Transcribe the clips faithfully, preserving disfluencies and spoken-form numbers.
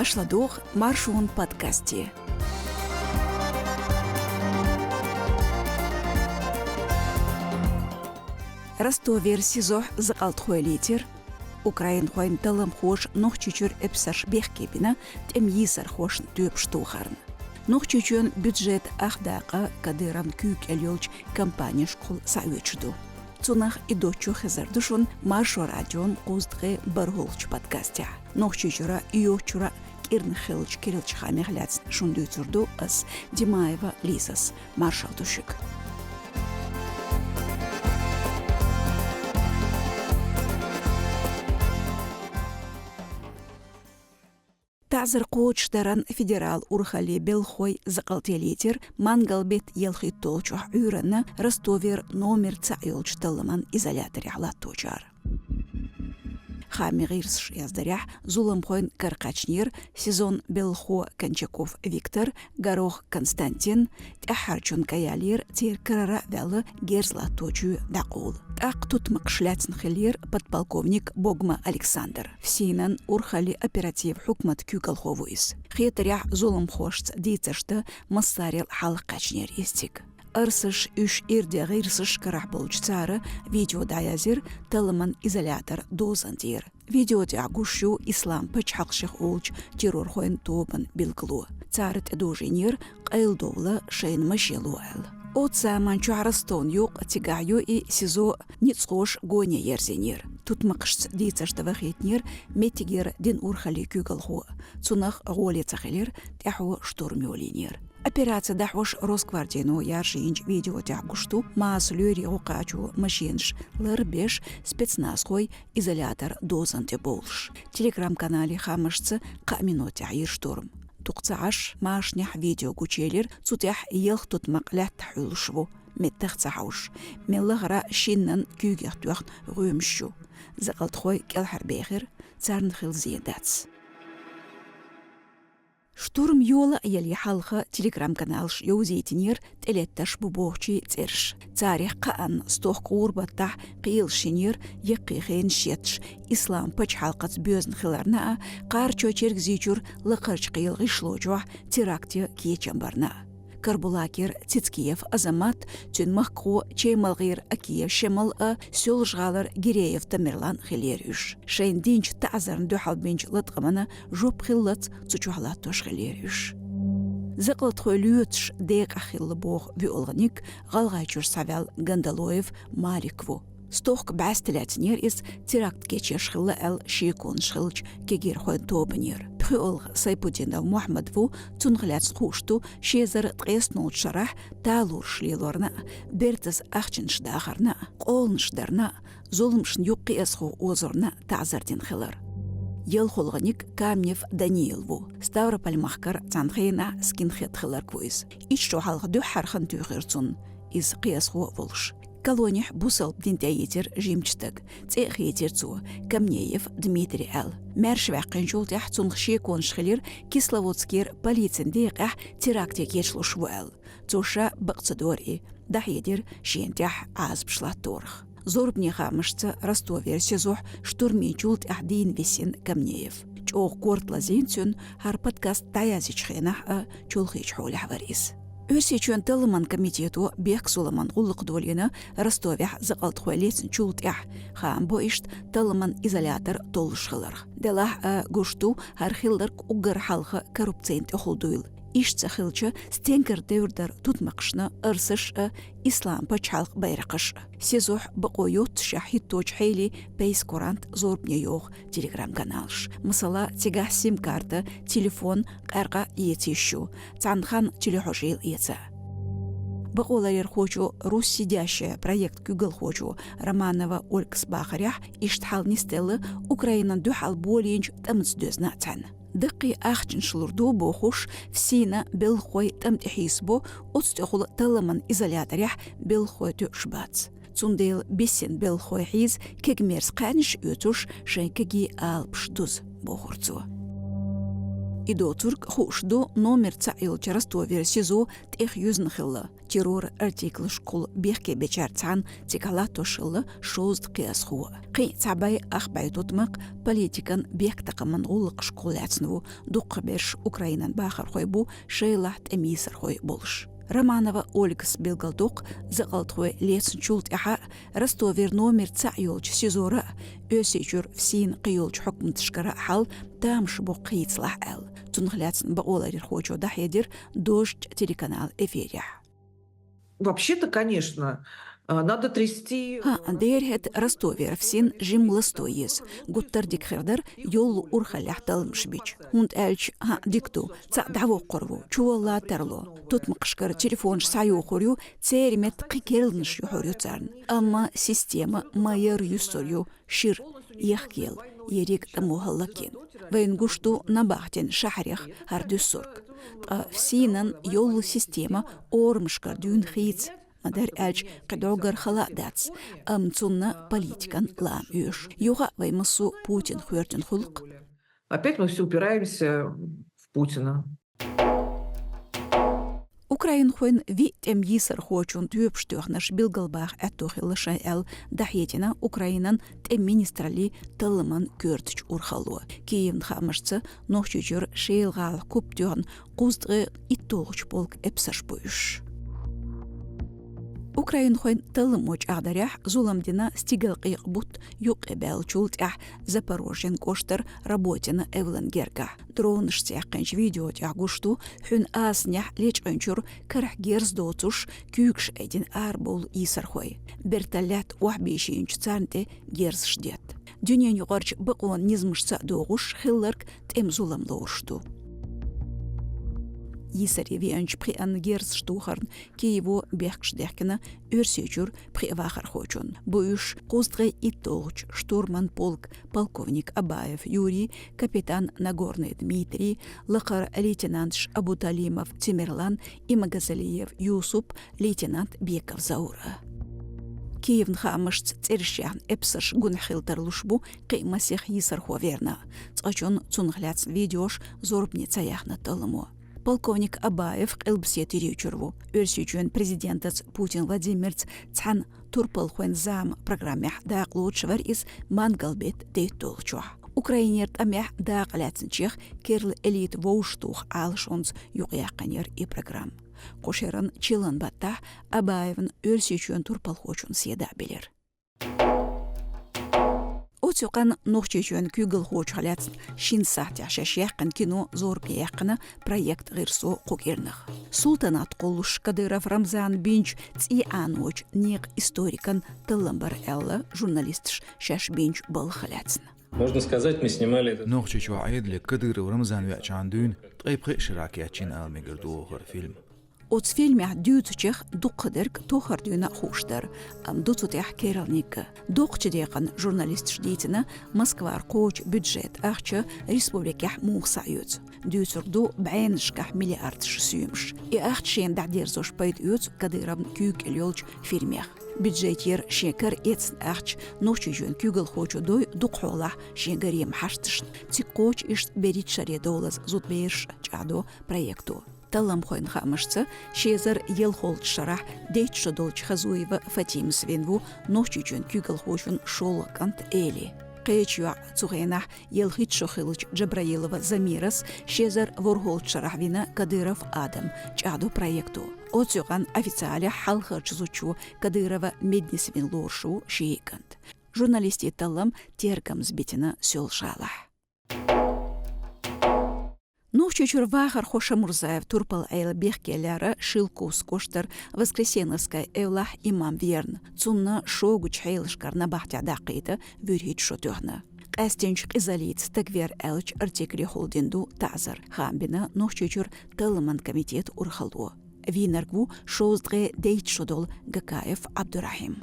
Аша ладугӀу Маршон подкасте. Ростовера СИЗО-хь закъалтхой летира, украинхойн талламхоша Нохчийчуьра эпсарш бехке бина, тӀеман йийсархошна тоьпаш тохарна. Нохчийчоьнан бюджета ах дакъа Кадыровн куьйга кӀел йолчу компанешкахула схьаоьцуш ду. Цунах а, и доцчух а хезар ду шуна Маршо радион кхузткъе бархӀолгӀачу подкастехь. Нохчийчуьра а, йоцчуьра а кӀирнах хиллачу керлачу хаамех лаьцна шуна дуьйцур ду ас, Димаева Лизас. Маршалла ду шуьга. ТаӀзар кхочушдаран федералан урхаллин белхахой закъалте летира мангал-беттан ялхитталгӀачохь Ӏуьйранна Ростовера номер цхьаъ йолчу талламан изоляторехь латточара. Хаамийн гӀирсаша яздарехь, зуламхойн кара кхаьчнера СИЗО-н белхахо Кончаков Виктор, Горох Константин, тӀаьххьарчунна кхайкхийтира церан карара а ваьлла герз латточоь дӀакъовла. ТӀаккха тутмакхаш лаьцна хиллера подполковник Богма Александр. ФСИН-ан урхаллин оперативан хьукматан куьйгалхо ву иза. Хетарехь, зуламхошца дийцарш дан массарел хьалха кхаьчнера иза цига. Арсаш, уьш ирден гӀирсаш карахь болчу цара видео дӀаязйира талламан изолятор дозан тӀера. Видео тӀехь гуш ю Ислам пачхьалкх шех олучу террорхойн тобанан билгало. Цара тӀедожийнера къайладовла шайна машен ло аьлла. Оццу заманчохь Ростовна юкъа, цигахь ю и СИЗО, ницкъаша гоне ерзийнера. Тутмакхашца дийцарш дан вахийтинера меттигера динан урхаллин куьйгалхо. Цунах гӀоле ца хилира, тӀаьхьо штурм йолийнера. Операци дӀахьош Росгвардино яржийначу видео тӀехь гуш ду маса лоьрийн гӀо кхачо машенаш лар а беш, спецназхой изолятор дозан тӀе бовлуш. Telegram-каналан хаамашца, кхаа минотехь йира штурм. Дукха ца Ӏаш, машанехь видео гучуелира, цу тӀехь ялх тутмакх лаьттахь Ӏуьллуш ву, меттах ца хьовш. Мел лахара шиннан куьйгех тоьхна гӀоьмаш ю. Закъалтхой кӀелхьарбехира, царна хилла зен дац. Штурм йола а елла хьалха Telegram-каналаша йовзийтинера тӀелеттарш бу бохучийн цӀераш. Царах кхаанна стохка гӀуран баттахь кхелаш йинера, яккхий хенаш етташ, Ислам пачхьалкхаца боьзна хиларна а, кхарачой Чергазийчуьра лакхарчу кхелан гӀишлочохь теракт ян кечам барна а. Карабулакера Цицкиев Азамат, цуьнан махкахо ЧемалгӀийра Акиев Шемал а, Соьлжа-ГӀалара Гиреев Тамерлан хиллера уьш. Шайна динчу таӀзарна дуьхьал бинчу латкъамна жоп хиллалц цу чохь латтош хиллера уьш. Закъалтхой лоьцуш декъахь хилла боху вуьалгӀаниг ГӀалгӀайчуьра схьаваьлла Гандалоев Малик ву. Стохка бӀаьсте лаьцнера иза, теракт кечъеш хилла аьлла шеконаш хиллачу кегийрхойн тобанера. ПхоьалгӀа Сайпудинов Мухьаммад ву, цунах лаьцна хууш ду ши эзар ткъеснолгӀачу шарахь талораш лелорна а, бертаза ахчанаш дахарна а, къоланаш дарна а, зуламашна юккъе эзархо озорна а таӀзар дина хилар. ЯлхолгӀаниг Камнев Даниил ву. Ставрополь-махкара цхьана хенахь скинхед хилларг ву иза. Итт шо хьалха дуьххьара хан туьйхира цунна, иза кхиазхо а волуш. Колонехь бусалба дин тӀеийцира жимачу стага. ЦӀе а хийцира цо, Камнеев Дмитрий аьлла. Маьрша ваьккхинчул тӀаьхьа цунах шеконаш хилира Кисловодскера полицин декъехь теракт ян кечлуш ву аьлла. Цо ша бакъ ца дора и, дӀахьедира шена тӀехь Ӏазапаш латторах. Зорбане хаамашца, Ростовера СИЗО-хь штурм йинчул тӀаьхьа дийна висина Камнеев. ЧӀогӀа корта лазийна цуьнан, хӀара подкаст дӀаязйинчу хенахь а чолхечу хьолехь вара иза. Оьрсийчоьнан талламан комитето бехк-зуламан гӀуллакх долийна Ростовехь закъалтхой лецначул тӀаьхьа, хаам бо иштта талламан изолятор толлуш хиларх. Делахь а гуш ду, хӀара хилларг уггар хьалха коррупцина тӀехула дуйла. Иштта ца хилча, стенгара девр дара тутмакхашна, арсаш а, Ислам пачхьалкхан байракхаш а. СИЗО-хь бакъо йоццушехь хӀитточу хьелий пайса-курант зорбане йоху Telegram-каналаш. Масала, цигахь сим-карта, телефон къаьркъа эца йиш ю, цхьана ханна телехьожийла эца. Бакъоларъярхочо, «Русь сидящая» проектан куьйгалхочо Романова Ольгас бахарехь, иштта хьал нисделла Украинана дуьхьал болийначу тӀамца доьзна а цхьаьна. Даккхий ахчанаш лур ду бохуш, ФСИН-ан белхахой тӀам тӀе хьийсабо, оцу тӀехула талламан изоляторехь белхахой тоьуш бац. Цундела бисина белхахой хьийза кегий мерза кхаьнаш оьцуш, шайн кегий алапаш дуза, бохура цо. И доцург, хууш ду, номер цаӀ йолчу Ростовера СИЗО тӀех юьзна хилла. Террор артиклашкахула бехке бечаьрца цхьаьна цига латтош хилла шовзткъе кхоъ. Кхин а цхьа бӀе ах бӀе тутмакх политикан бехктакхаман гӀуллакхашкахула лаьцна ву, дукхахберш Украинан бахархой бу, шайлахь тӀеман йийсархой болуш. Романова Ольгас билгалдоккху, закъалтхой лецначул тӀаьхьа Ростовера номер цаӀ йолчу СИЗОра а, Оьрсийчуьра ФСИН-а кхийолчу хьукматашкара а хьал тамашийна бу хийцалахь аьлла. Цунах лаьцна бакъоларъярхочо дӀахьедира Дождь телеканалан эфирехь. Вообще-то, конечно, а, надо трясти. ХӀаъ, дера хӀета Ростовера ФСИН жимма ласто еза. Гуттар а дика хир дара, йоллу урхаллехь талламаш бича. ХӀунда аьлча, хӀаъ, дика ду, цхьаъ дӀавоккхур ву, чувалла тарло. Тутмакхашкара телефонаш схьайохур ю, церан метта кхин керланаш юьхьур ю царна. Амма система ма-ярра юьссур ю, шира, ехкаяла, ерриг а тӀамо хӀаллакйина. Вайна гуш ду набахтин шахьарех хӀара дуьссург. Ткъа ФСИН-ан йоллу система орамашкара дуьйна хийца, ма-дарра аьлча, кхидӀа гар хала а дац, амма цунна политикан лаам оьшу. Юха а вай массо а Путинах хоьртина хуьлу-кх. Опять мы все упираемся в Путина. Украинхойн виъ тӀеман йийсархочун тоьпаш тоьхнарш билгалбаха аьтто хилла шайн аьлла, дӀахьедина Украинан тӀеман министраллин талламан коьртачу урхалло. Киевн хаамашца, Нохчийчуьра Шела гӀалахь куп тоьхна кхузткъе итталгӀачу полкан эпсарш бу уьш. Украинхойн талламо чӀагӀдарехь, зулам дина стигалкъекъа бутт юккъе баьллачул тӀаьхьа Запорожьен кӀоштара Работино эвлан гергахь. Дронашца яьккхинчу видео тӀехь гуш ду, хьуьнан асанехь лечкъинчуьра карахь герз доцуш, куьйгаш айдина арабовлу йийсархой. Бертолет охьабийшинчу царна тӀе герзаш детта. Дуьненаюкъарчу бакъонан низамашца а догӀуш, хилларг тӀеман зулам лоруш ду. Йийсаре веанчу пхиъанна герзаш тухарна Киево бехкаш дехкина Оьрсийчуьра пхи вахархочунна. Бу уьш кхузткъе итталгӀачу штурман полкан полковник Абаев Юрий, капитан Нагорный Дмитрий, лакхара лейтенанташ Абуталимов Темирлан, Имагазалиев Юсуп, лейтенант Беков Заур а. Киевн хаамашца, цӀераш яьхна эпсарш гунахь хила тарлуш бу кхин а масех йийсархо верна. Цкъачунна цунах лаьцна видеош зорбане ца яьхна талламо. Полковник Абаев Къилбаседа ТӀерийчуьра ву. Оьрсийчоьнан президентаца Путин Владимирца цхьаьна турпалхойн зама программехь дакъа лоцуш вара иза мангал-бетт дейтталгӀачохь. Украинера тӀамехь дакъа лаьцначех керла элита вовшахтоха Ӏалашонца юкъаяьккхина яра и программа. Кху шеран чиллан баттахь Абаевна Оьрсийчоьнан турпалхочун седа а белира. Оцу юкъанна Нохчийчоьнан куьйгалхочух лаьцна шина сахьтехь шаьш яьккхина кино зорбане яьккхина проект «ГӀирсо» кху кӀирнах. Султанат кхуллуш Кадыров Рамзана бинчу цӀий Ӏаночу некъан историкан таллам бара аьлла журналисташа шаьш бинчу балхах лаьцна. Можно сказать, мы снимали этот Нохчийчохь Ӏедале Кадыров Рамзан веачхьана дуьйна ткъе пхи шарахь кечйина ала мегар ду хӀара фильм. Оцу фильмехь дуьйцучех дукхахдерг тохар дуьйна а хууш дара, амма ду цу тӀехь керланиг а. Доккхачу декъана журналисташа дийцина, Москвара кхочу бюджетан ахча республикехь муха схьаоьцу. Дуьйцург ду бӀеннашкахь миллиардаш соьмаш. И ахча шена дӀадерзош пайда оьцу Кадыровн куьйга кӀел йолчу фильмех. Бюджетера шен кара эцна ахча Нохчийчоьнан куьйгалхочо дой дукха хьолахь шен гареман хьашташна. Цига кхочу иштта берхӀитта шаре довлаза зудбераш а, чӀагӀдо проекто. Талламхойн хаамашца, ши эзар ялхолчу шарахь дейтта шо долчу Хазуева Фатимас вина ву Нохчийчоьнан куьйгалхочун шолгӀа кӀант Эли. Кхечу йоӀ, цу хенахь ялхитта шо хиллачу Джабраилова Замирас, ши эзар ворхӀолчу шарахь вина Кадыров Адам, чӀагӀдо проекто. Оцу юкъанна официалехь хьалхарчу зудчо Кадырова Меднис вина лоруш ву ши кӀант. Журналистийн таллам тергамза битина Соьлжа-ГӀалахь. Нохчийчуьра вахархо Шамурзаев турпал-Ӏела бехке лаьара Шелковски кӀоштара Воскресеновская эвлахь имам верна. Цунна шогачу хьелашкара набахтехь даккхийта вуьрхӀитта шо тоьхна. Къаьстинчу къизаллица стаг вер аьллачу артиклехула дина ду таӀзар, хаам бина Нохчийчуьра талламан комитетан урхалло. Вийнарг ву шовзткъе дейтта шо долу Гакаев Ӏабдурахьим.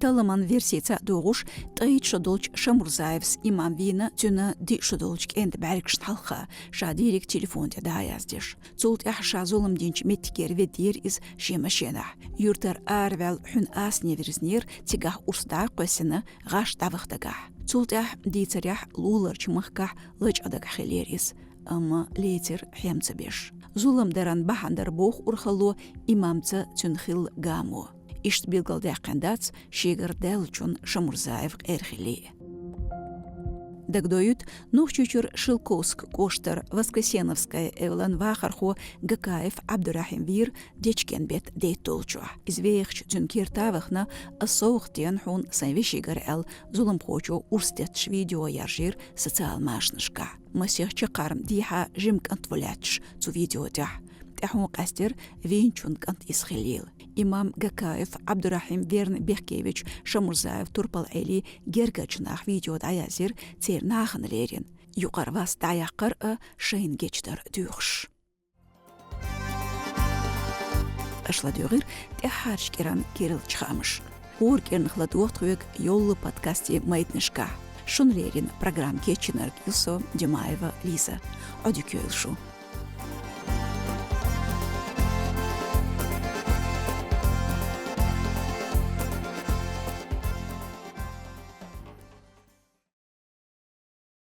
Талламан версица а догӀуш, ткъе итт шо долчу Шамурзаевс имам вийна цуьнан диъ шо долчу кӀентан бӀаьргашна хьалха, ша дийриг телефон тӀе дӀаяздеш. Цул тӀаьхьа ша зулам динчу меттигера веддера иза шен машенахь. Юьртара араваьлла хьуьнан асане вирзинера, цигахь урс дӀа а кхоьссина, гӀаш дӀаваха дагахь. Цул тӀаьхьа, дийцарехь, луларчу махкахь лачкъа дагахь хиллера иза. амма лецира хӀема ца беш. Зулам даран бахьана дар боху урхалло имамца цуьнан хилла гамо. Иштта билгалдаьккхина дац шегара даьллачунна Шамурзаев къера хилла. Дагадоуьйту, Нохчийчуьра Шелковски кӀоштара Воскресеновская эвлан вахархо Гакаев Ӏабдурахьим вийра дечкен беттан дейтталгӀачохь. Иза вехачу цуьнан керта а вахана, ас совгӀат дина хьуна сайн вешигара аьлла, зуламхочо урс детташ видео яржийра социал машанашкахь. Масех чаккхарма дехьа жима кӀант ву лаьтташ цу видео тӀехь. ТӀаьхьо къаьстира вийначун кӀант иза хилийла. Имам Гакаев Ӏабдурахьим верна бехке вечу Шамурзаев турпал-Ӏели гергарчу наха видео дӀаязйира церан нахана лерина. Юкъара вас дӀаяккхар а шайна гечдар доьхуш. Аша ладуьйгӀира тӀаьххьарчу кӀиран керлачу хаамаш. ХӀора кӀирнах ладугӀу тхоьга йолу подкастийн майданашкахь. Шуна леррина программа кечйинарг ю со, Димаева Лиза. Ӏодика йойла шу.